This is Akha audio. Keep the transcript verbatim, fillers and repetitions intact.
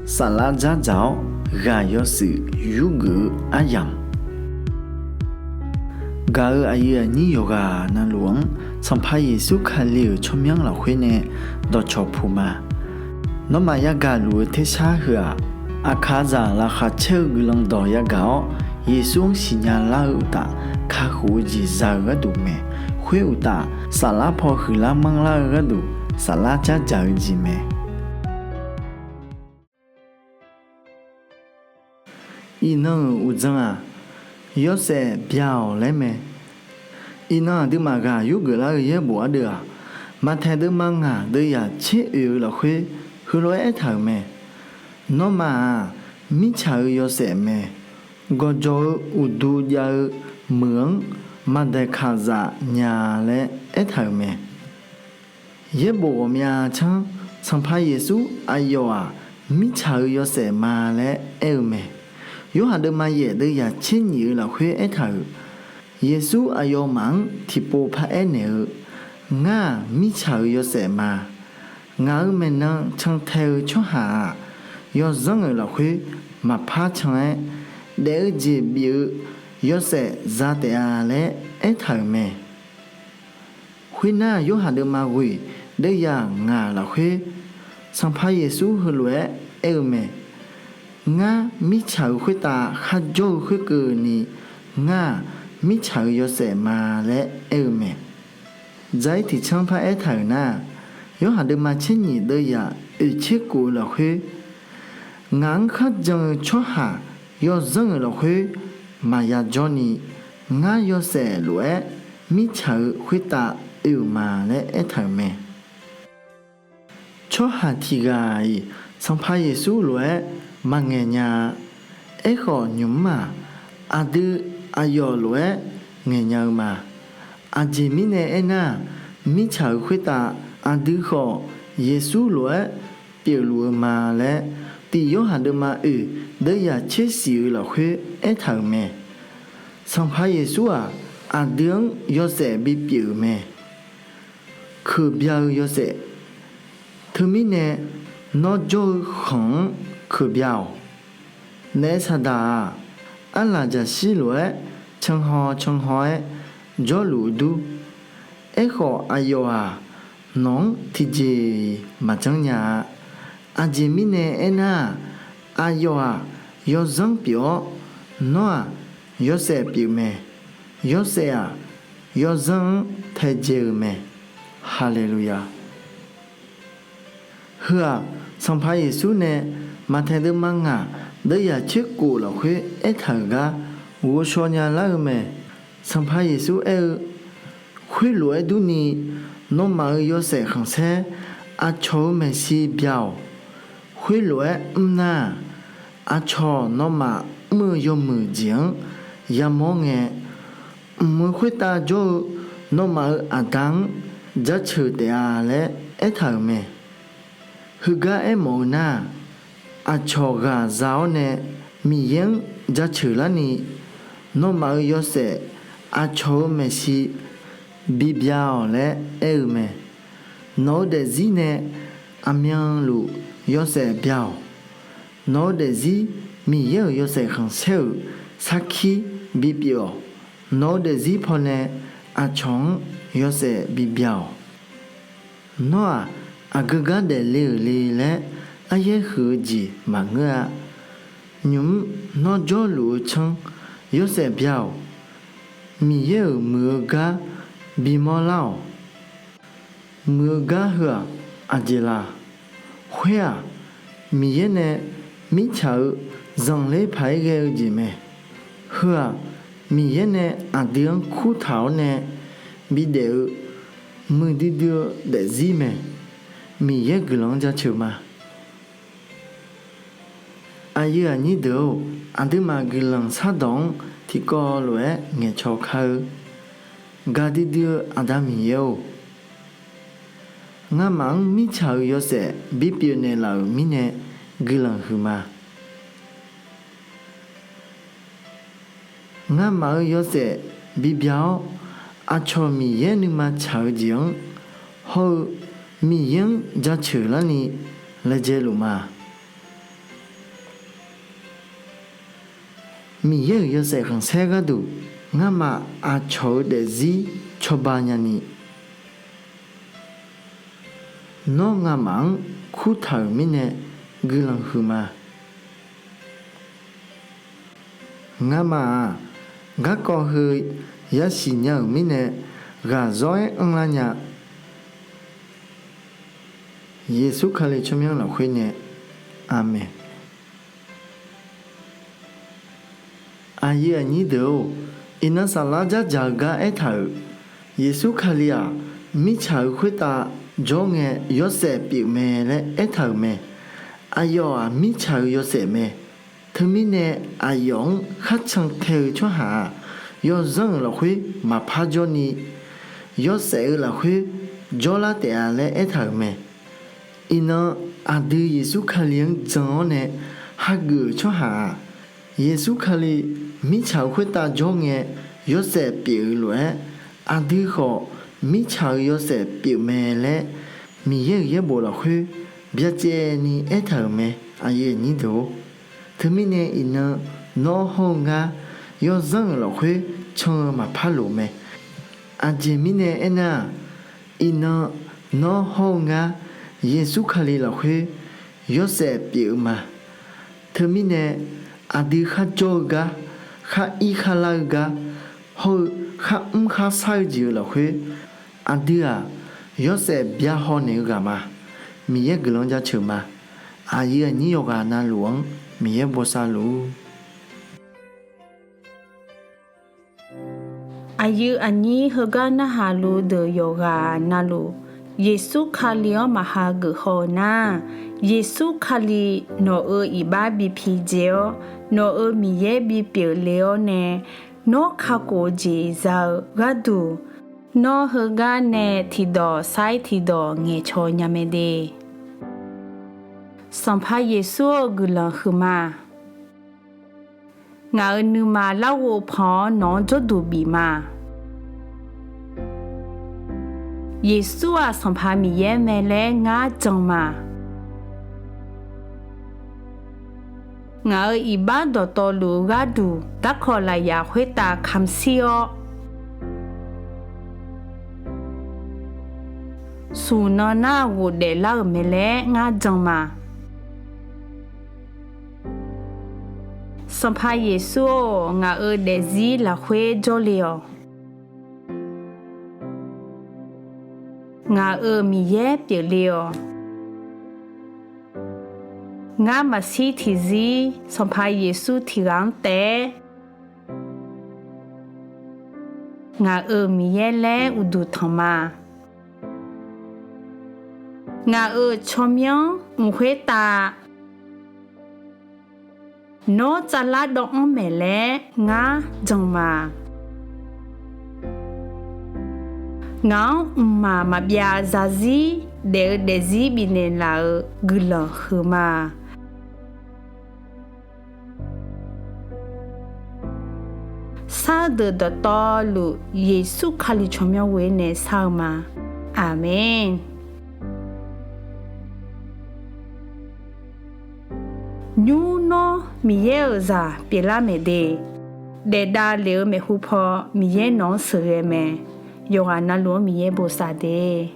Saflar dzardzaq-awr ghaq yawshuif yurgeuf-eu aryamq, gaq-euq aqyuif aqnyir yawqghaq navluf-anr Sanqpaq Yeqsur Kali-euq tsawrmyanr lafkhoer nae dawqcawq puq ma. Nawmaf yagaq luf-eu tersar heu-aq, aqkaqzaq laqkhaq caer-eu guiqlanq dawq yagaq-awr, Yeqsur-anr siqnya lar-eu uqtaf, kakhof-eu jeq za-eu gharduq mae. Khoer uqtaf, saflar paw huiqlar manrlar-eu gharduq, saflar dzardzaq-eu jeq mae. Iqnan-euq uqdzan-aq, yawshaef bya-awq laer mae. Iqnan aqduimaf ghaq yurgeuf lar-eu yaerbof ardeuv-aq, Maqtaeq deuvma ngaq deuvyaq tser oeq-eu lafkhoer heulof-aer aertaq-euq mae. Nawmaf-aq, mirtsaq-eu yawshaef mae. Gawqjawq-eu uqdu jav-eu meuq-anr maqdaeqkaq zaf nya laer aertaq-euq mae. Yaerbof ghawqmya tsanr Sanqpaq Yeqsur aqyawf-aq mirtsaq-eu yawshaef ma laer aer-eu mae. Yorhaq deuvma yaef deuvyaq tser nyif-eu lafkhoer aertaq-euq, Yeqsur aqyawfmaf-anr tiqpov paraer naeq-eu, Ngar-aq mirtsaq-eu yawshaef ma. Ngaq-euq maeqnan cantae-eu tsawrhaq-aq, yawzanr-euq lafkhoer maqpar can-aer, daef-eu jeq bif-eu yawshaef za taef-a laer aertaq-euq mae. Khoernar, Yorhaq deuvma ghoeq deuvyaq ngaq lafkhoer, Sanqpaq Yeqsur heulof-aer aer-eu mae. Ngar mirtsaq-euq khoertav kharjawr-eu khoerkeuvni, ngar-aq mirtsaq-euq yawshaef ma laer aer-eu mae. Dzair tiqtsanr paraer taq-euq nar-aq, Yorhaq deuvma tser nyif deuvyaq oeq tser kof-eu lafkhoer, Ngaq-anr kharjan-eu tsawrhaq yawzanr-euq lafkhoer maqya jawrni, ngar yawshaef lof-aer mirtsaq-eu khoertav oe-euq ma laer aertaq-euq mae. Tsawrhaq tiqghaq-iq Sanqpaq Yeqsur lof-aer maqngaeq nya-a. Aerkhawf, nymq-mr-aq, aqdui aqyawf lof-aer ngaeqnya-eu ma. Aqjeq mirnae aernar-aq, mirtsaq-euq khoertav aqdui khawf Yeqsur lof-aer pyeufluf-eu ma laer, tiq Yorhaq deuvma oeq deuvyaq tser siq-eu lafkhoer aertaq-euq mae. Sanqpaq Yeqsur-aq, aqdui-anr yawshaef bipyeuf-euq mae. Keuqbya-eu yawshaef. Teumirnae, nawr jawr-eu khanq-anr keuqbya-awq. Naef saqdaq-aq, arlaq jaqshir lof-aer canhaw canhaw-aer jawrluf-eu dur. Aerkhawf, aqyawf-aq, nawq-anr tiqjeq-iq maqjanr nya-a. Aqjeq mirnae aernar-aq, aqyawf-aq, yawzanr pyeuf-awr, nawr-aq, yawshaef pyeuf mae. Yawshaef-aq, yawzanr-anr taedzae-eu mae. Haleluya! Heu-aq, Sanqpaq Yeqsur nae Maqtaeq deuvma ngaq deuvyaq tser kof lafkhoer aertaq-euq gar ghovshaw nya lar-eu mae. Sanqpaq Yeqsur aer-eu, Khoerlof-aer durni, nawmaf-euq yawshaef khanqsaer aqcawq-euq maeqshi bya-awq. Khoerlof-aer mrnar-aq, aqcawq nawmaf mr-eu yawmuiq jeq-anr yamawr ngae, mq-eu khoertav jawr-eu nawmaf-euq Aqda-anr jaceuq taef-a laer aertaq-euq mae. Heugar aermawf-eu nar-aq, aqcawq ghaq za-awr nae Miqyaer-anr jaceuq larni, nawmaf-euq yawshaef aqcawq-euq maeqshi bibya-awq laer aer-eu mae. Nawq-eu daefzir nae aqmyanluf yawshaef bya-awq. Nawq-eu daefzir Miqyaer-euq yawshaef khanqsaer-euq sarkir bipyeuf-awq. Nawq-eu daefzir pawnae aqcawq-anr yawshaef bibya-awq. Nawr-aq, aqgeu gar daefle-euq le laer aryaer huiq-eu jeq maqngeur-a. Nymq-mr nawr jawrluf-eu tsanr yawshaef bya-awq. Miqyaer-euq muiq-eu gar bimawr lar-awq. Muiq-eu gar heu-aq, aqjeq laq? Khoer-aq, Miqyaer nae mirtsaq-eu zanqler paq-aer ghae-eu jeq mae. Heu-aq, Miqyaer nae aqdui-anr kurtaq-awr nae bidaef-eu muiqdui dui-eu daefzir mae. Miqyaer guiqlanq-anr jaceuq ma. Aqyuif aqnyir deuq-or, aqduimaf guiqlanq shardawq-anr tiqkawv lof-aer ngaeqcaw kar-eu. Gaqdui dui-eu Aqda Miqyaer-or, ngamaf-anr mirtsaq-eu yawshaef bipyeuf naeqlaf-euq mirnae guiqlanq huiqma. Ngamaf-euq yawshaef bibya-awr, aqcawq Miqyaer nuima tsaq-eu jeq-anr hawr-eu Miqyaer-anr jaceuq larni laejae luf ma. Miqyaer-euq yawshaef khanqsaer gharduq, ngamaf aqcawq-eu daefzir cawba nyani, nawr ngamaf-anr-anr kurtaq-euq mirnae guiqlanq huiqma. Ngamaf-aq, garkawv heu yasiq nya-euq mirnae ghaqzawr-aer anrlar nya. Yeqsur Kali tsawrmyanr lafkhoer nae, Aqmeq. Aqyuif aqnyir deuq-or, iqnan saflar dzardzaq-eu gar aertaq-euq, Yeqsur Kali-aq, mirtsaq-euq khoertav jawr ngae yawshaef pyeuf mae laer aertaq-euq mae. Aqyawf-aq, mirtsaq-euq yawshaef mae. Teumirnae, aqyawf-anr kharcan tae-eu tsawrhaq-aq, yawzanr-euq lafkhoer maqpar jawrni, yawshaef-eu lafkhoer jawrlar taef-a laer aertaq-euq mae. Iqnan, aqdui Yeqsur Kali-anr jan-awr nae hageuf-euq tsawrhaq-aq, Yeqsur Kali mirtsaq-euq khoertav jawr ngae yawshaef pyeuf-eu lof-aer, aqdui khawf mirtsaq-euq yawshaef pyeuf mae laer Miqyaer-euq yaerbof lafkhoer byacaevni aertaq-euq mae. Aqyuif aqnyir deuq-or, teumirnae iqnan nawr hawr-eu ngar yawzanr-euq lafkhoer can-eu maqpar loq mae. Aqjeq mirnae aernar-aq, iqnan nawr hawr-eu ngar Yeqsur Kali lafkhoer yawshaef pyeuf-eu ma. Teumirnae aqdui kharjawr-eu gar, khar ir khar lar-eu gar, hawr-eu khar mr khar shar-eu jeq-eu lafkhoer, aqdui-aq, yawshaef byahaw naeq-eu ghaq ma. Miqyaer guiqlanq jaceuq ma. Aqyuif aqnyir yawqghaq navluf-anr Miqyaer bosav luf-ur. Aqyuif aqnyir heugar narhaq luf deuq yawqghaq navluf, Yeqsur Kali-anr maqha geuf haw-eu nar, Yeqsur Kali nawq-euq iqbax bi pidzae-awr, nawq-euq Miqyaer bipyeuf le-awr nae, nawr kakhof-eu jeq za-eu gharduq, nawr heugar nae tiqdawq sair tiqdawq ngaeqcawq nya mae de. Sanqpaq Yeqsur-eu guiqlanq huiqma. Ngaq-euq nuima larghov pan-awr nawq-anr jawrduq bif ma. Yeqsur-aq Sanqpaq Miqyaer mae laer ngar jan ma. Ngaq-euq iqbax dawqtawvluf-eu gharduq darkawq lafyaq khoertav kamq shir-awr, smq nan nar ghofdaef lar-euq mae laer ngar jan ma. Sanqpaq Yeqsur-or, ngaq-euq daefzir lafkhoer jawrle-awq. Ngaq-euq Miqyaer pyeufle-awq. Ngar maqshir tiqzir Sanqpaq Yeqsur tiqghaq-anr taef-aer, ngaq-euq Miqyaer laer uqduq tanq ma. Ngaq-euq tsawrmyanr mq khoertav nawr tsavlar dawv-anr maeq laer ngar jan ma. Ngaq-anr mqmaq maqbyav zarzir daef-eu daefzir bifnaeq laf-euq guiqlanq huiqma. Sar-eu deuq dawqtawvluf Yeqsur Kali tsawrmyanr ghoer nae sar-eu ma. Aqmeq. Nymr nawr Miqyaer-euq zaq pyeuflar maeq de. Daefdav lef-eu maeqhu paw Miqyaer nawq-anr sheuqghae mae. Yawqghaq navluf-anr Miqyaer bosav de.